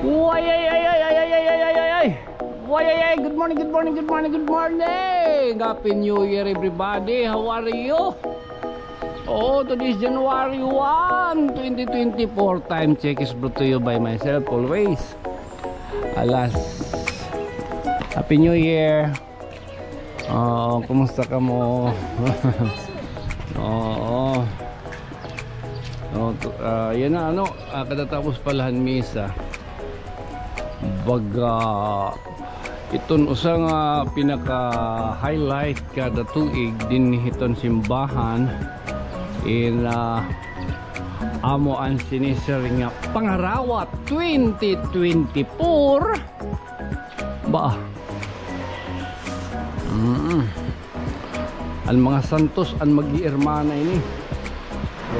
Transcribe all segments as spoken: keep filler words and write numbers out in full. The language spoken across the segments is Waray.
Way, ay, ay, ay, ay, ay, ay, ay, ay, ay, ay. Way, ay, ay, good morning, good morning, good morning, good morning. Happy New Year, everybody. How are you? Oh, today is January one, twenty twenty-four. Time check is brought to you by myself always. Alas. Happy New Year. Oo, kumusta kamo? Oo. Oh, tu-, ah, yana, ano, ah, katatapos pala han misa. Baga, iton usa nga pinaka-highlight kada tuig dinhi hiton simbahan in, ah, amo an sinisir nga Pangarawat twenty twenty-four. Ba? Mm. An mga santos, an mag-iirmana ini. So,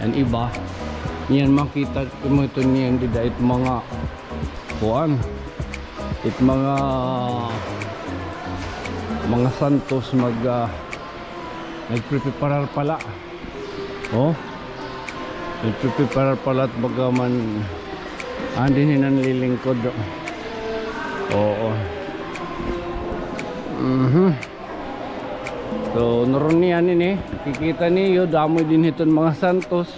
an iba, niyan makita mo ito niyan dida, it mga kuan, it mga, mga santos mag, ah, nagpreparar pala. Oh. Nagpipiparar pala it baga man. Ah, dinhi nanlilingkod. Oo. Mhm. So, nuron niyan ini. Kikita niyo, damo dinhi iton mga santos.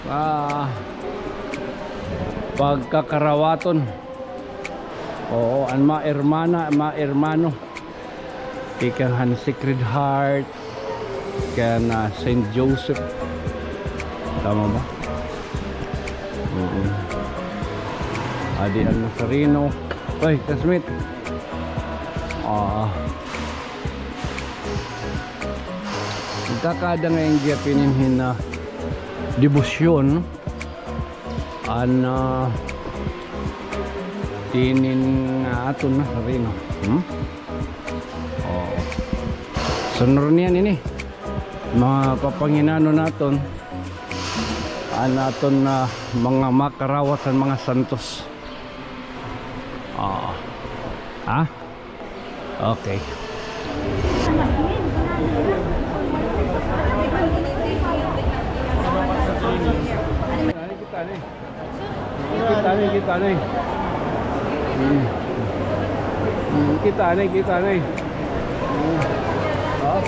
Ah, pagkakarawaton. Oo, an mga hermana, mga hermano. Tikang han Sacred Heart, kan, ah, Saint Joseph. Tama ba? Oo. Adi an Nazareno. Oy, classmate. Ah. Nagkakaada ngay-an gihapon hin, ah, debosyon. An, ah, tinin nga aton Nazareno. Hmm? Oo. Sunod niyan ini. Mga papanginano naton. An aton na mga makarawat han mga santos. Oo. Ha? Okay. Kita na, kita na. Hmm. Hmm, kita na, kita na. Hmm. Oh.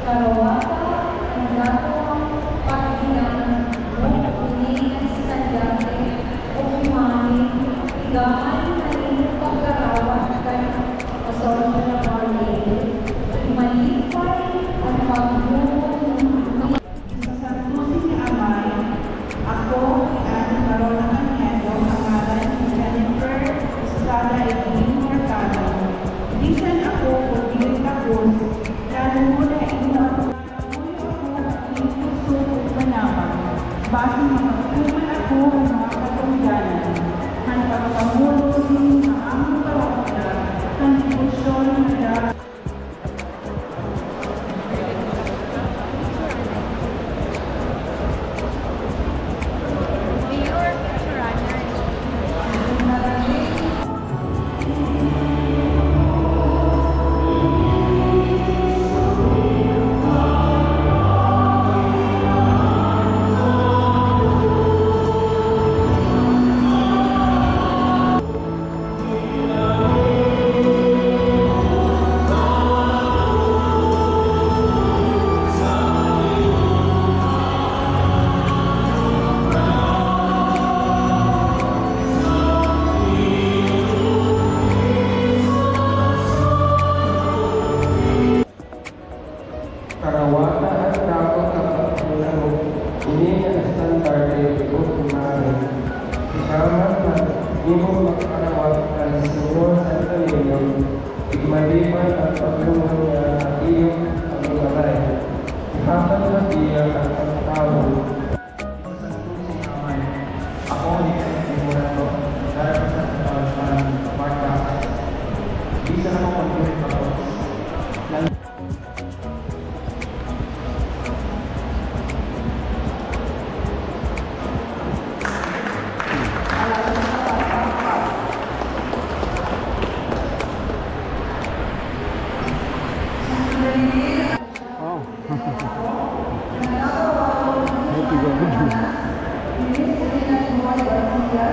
Karawata, an dato nga paghinango, o ini nga estudyante, o imahe, higahan han imo pagkarawat kan Assumption of Our Lady, malipay an pagbuot. Sa santos nga amay, ako, ni Ate Marona Cañedo, ha ngaran ni Jennifer Estrada Edwin Mercado, bisan ako kon diri takos, naluhod ha imo. Pangamuyo ako ha imo kusog ug panabang, basi makagtuman ako han mga katungdanan, han pagkamulo Imo magparawat kan Señor Santo Niño, igmalipay an paglumon nga iyo paglugaray. Ihatag na hiya an pagtawon. Ako, di ka nagtimuran ko, darating sa pagkawasan, Mark Baptist. Bisan ako pagbuhay pa ko. Oh. Happy ka.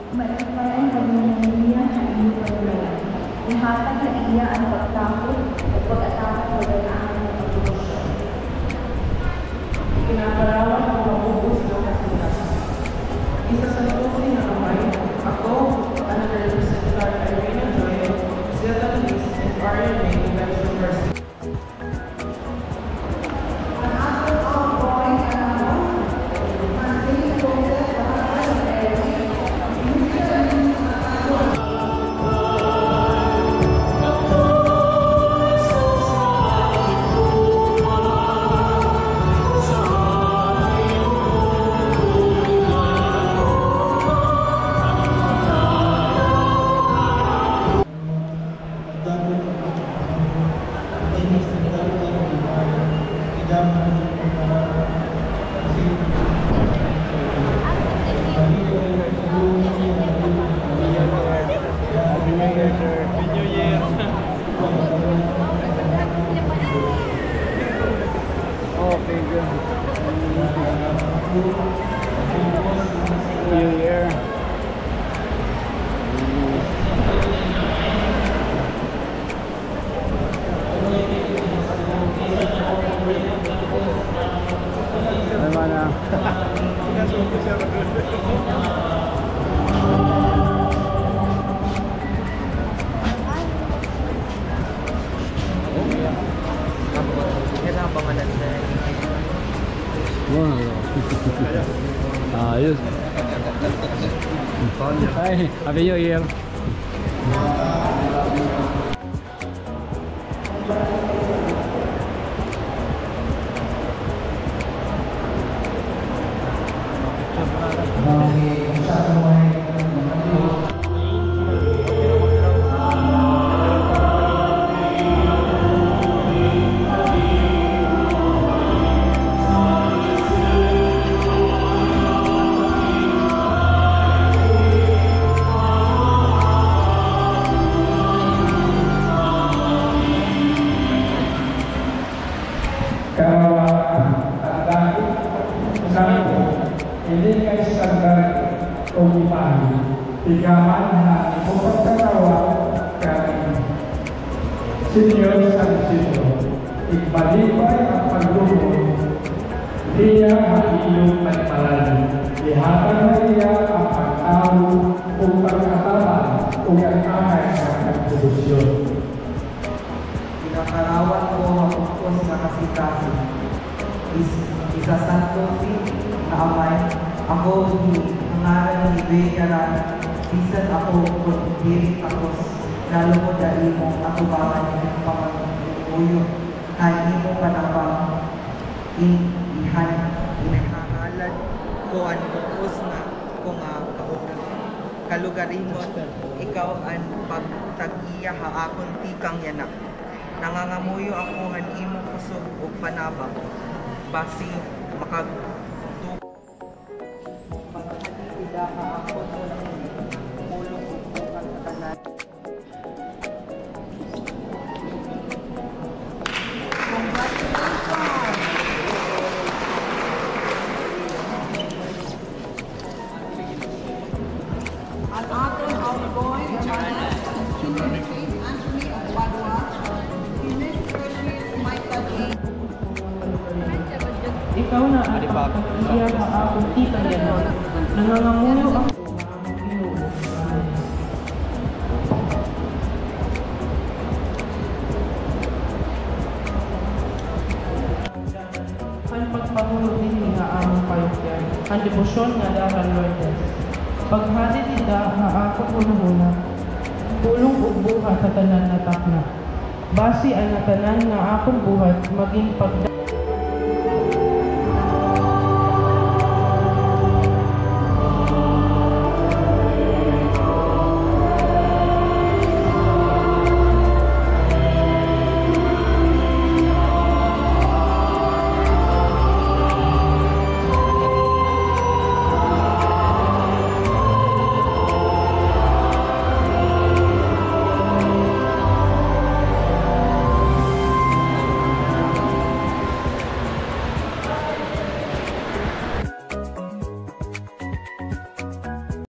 Malipay an paglumon niya ha iyo paglugaray. Ihatag ha iya an pagtakop ug pag-ataman nga gad-anay nga pagdebosyon. Ginaparawan ko ha bug-os nga kasingkasing. Isasantusi nga amay, ako an nagarepresentar kay Reyna Joy, Zeta Luis, and Ariel May, Convention President. Happy New Year, sir. Happy New Year. Okay, good. New Year. Ano man, ah? Wow. Ayos. Ay, Happy New Year. Karawa, tanda, sampo, ini kay sandal o imahe, tigaman ha imo pagkarawa kan Señor San Isidro, igmalipay an paglumon niya ha iyo panimalay. Ihatag na niya an pagtawon ug pag-ataman ug an anay nga pagdebosyon. Ginaparawan ko ha bug-os nga kasingkasing. Is-, isasantusi nga amay, ako hi-, ha ngaran ni Rey Yaran, bisan ako kon diri takos, nalugod ha imo atubangan hin pamanguyop han imo panabang, in-, ihan-, inhalad ko an bug-os nga ko nga kaug-, kalugaringon, ikaw an pagtag-iya ha akon tikang yana. Nangangamuyo ako han imo kusog ug panabang, basi makagtu-, paghatida ha akon pulong ug buhat sa tanan. An aton outgoing Chairman, Senior Chief Anthony of Padua, si Miss Precious Michael A. Ikaw na an pagtag-iya ha akon tikang yana. Nangangamuyo ako. Pamuno dinhi nga amon parokya, an debosyon nga Dara Lourdes. Paghati dida ha akon hunahuna, pulong ug buhat ha tanan nga takna. Basi an ngatanan nga akon buhat magin pagda-